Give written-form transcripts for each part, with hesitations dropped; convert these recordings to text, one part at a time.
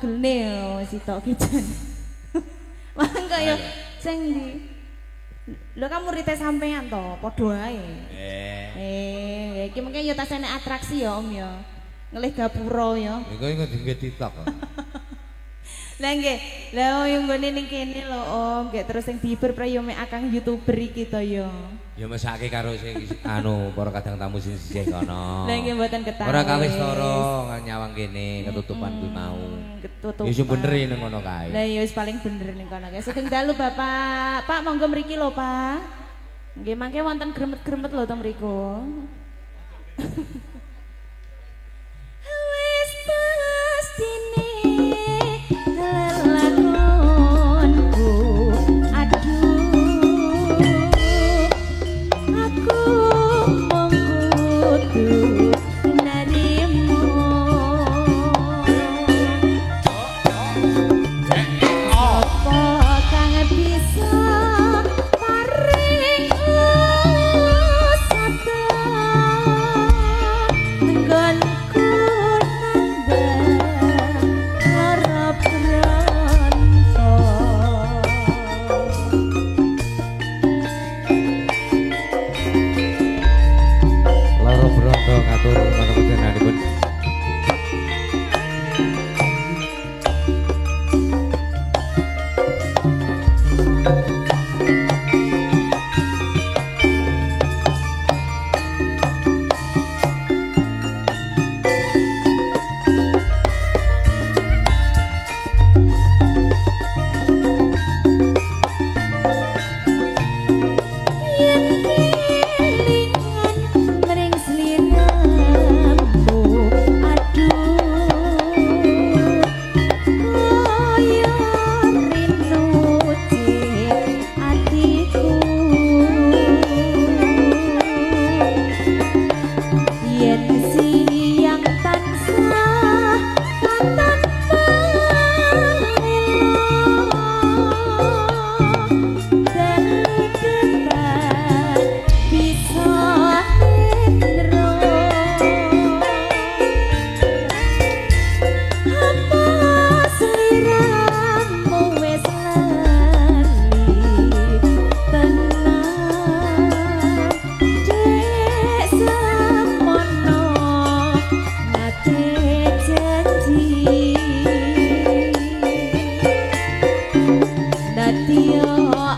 megelne sitok ki jan. Mangko ya sing ndi? Lho kan murite sampean to, padha ae. Iki mengke ya tas enek atraksi ya Om ya. Ngelih gapura ya. Iku iku dingge TikTok kok. Lah nggih, lah yo nggone ning kene lho Om, nggih terus sing dihibur prayo mek akang YouTuber iki to ya. Ya mesake karo sing anu para kadang tamu sing sisih kono. Lah nggih mboten ketahui. Ora kawis toro nyawang kene ketutupan kuwi mau. Ketutupan. Ya sing bener ning ngono kae. Lah ya wis paling bener ning kono kae. Sugeng dalu Bapak. Pak monggo mriki lho Pak. Nggih mangke wonten gremet-gremet lho to mriku. Wis pastine lelakonku aduh aku mung kudu narimo apa kang bisa paring sabar nggonku nambah lara bronto. Lara bronto ngatur manungsa jenenganipun. Yen kelingan mring sliramu aduh kaya rinu atiku yen siang tansah katon palelo dalu depan bisa hendro apa sliramu wis lali tenan dek semono nate janji Nadya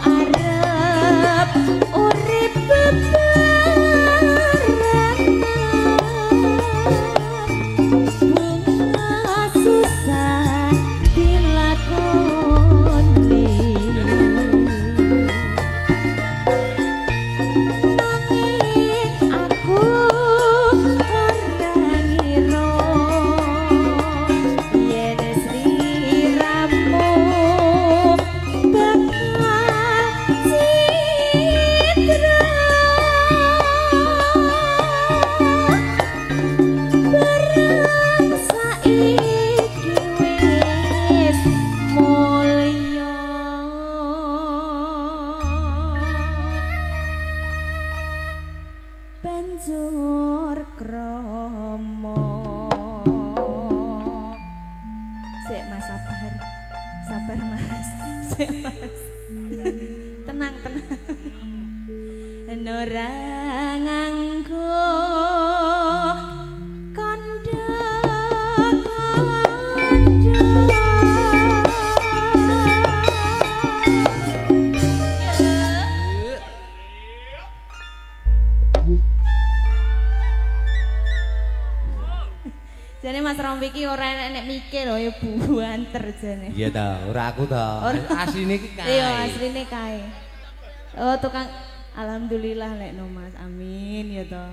arep urip bebarengan bunga susah dilakoni nanging aku ora ngira yen sliramu bakal citra barang saiki wis mulya. Banjur krama. Sik Mas sabar. Sabar Mas. Sik Mas. Tenang, tenang. Ora nganggo kandha kandha. Jane Mas Rompi iki ora enek mikir lho ya buanter jane. Iya ta, ora aku ta. Asline iki kae. Iya, asline kae. Oh, tukang alhamdulillah lek no Mas. Amin ya to.